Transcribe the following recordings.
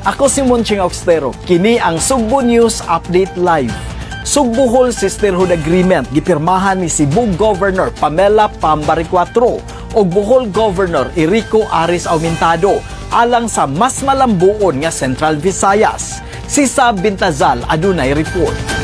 Ako si Monching Austero. Kini ang Sugbo News Update Live. Sugbo-Bohol Sisterhood Agreement gipirmahan ni Cebu Governor Pamela Pam Baricuatro ug Bohol Governor Erico Aris Aumentado alang sa mas malambuon nga Central Visayas. Si Sab Bintazal adunay report.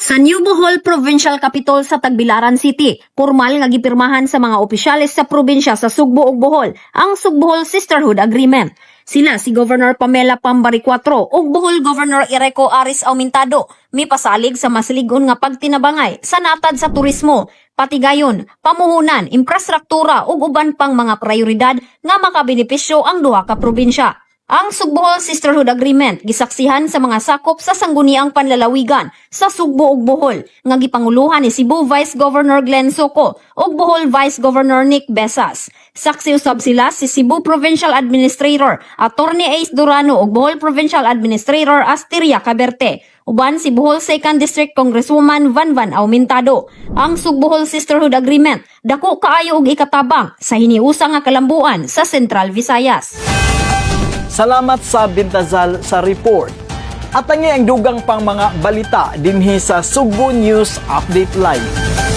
Sa New Bohol Provincial Capitol sa Tagbilaran City, pormal nga gipirmahan sa mga opisyales sa probinsya sa Sugbo ug Bohol ang Sugbohol Sisterhood Agreement. Sila si Governor Pamela Pam Baricuatro ug Bohol Governor Erico Aris Aumentado mipasalig sa mas lig-on nga pagtinabangay sa natad sa turismo, patigayon, pamuhunan, infrastruktura ug uban pang mga prioridad nga makabenepisyo ang duha ka probinsya. Ang Sugbohol Sisterhood Agreement gisaksihan sa mga sakop sa sangguniang panlalawigan sa Sugbo ug Bohol nga gipanguluhan ni Cebu Vice Governor Glenn Soco ug Bohol Vice Governor Nick Besas. Saksi usab sila si Cebu Provincial Administrator Attorney Ace Durano ug Bohol Provincial Administrator Asteria Caberte. Uban si Bohol 2nd District Congresswoman Van Van Aumentado. Ang Sugbohol Sisterhood Agreement dako kaayo og ikatabang sa hiniusa nga kalambuan sa Central Visayas. Salamat sa Bintazal sa report. At ang dugang pang mga balita dinhi sa Sugbo News Update Live.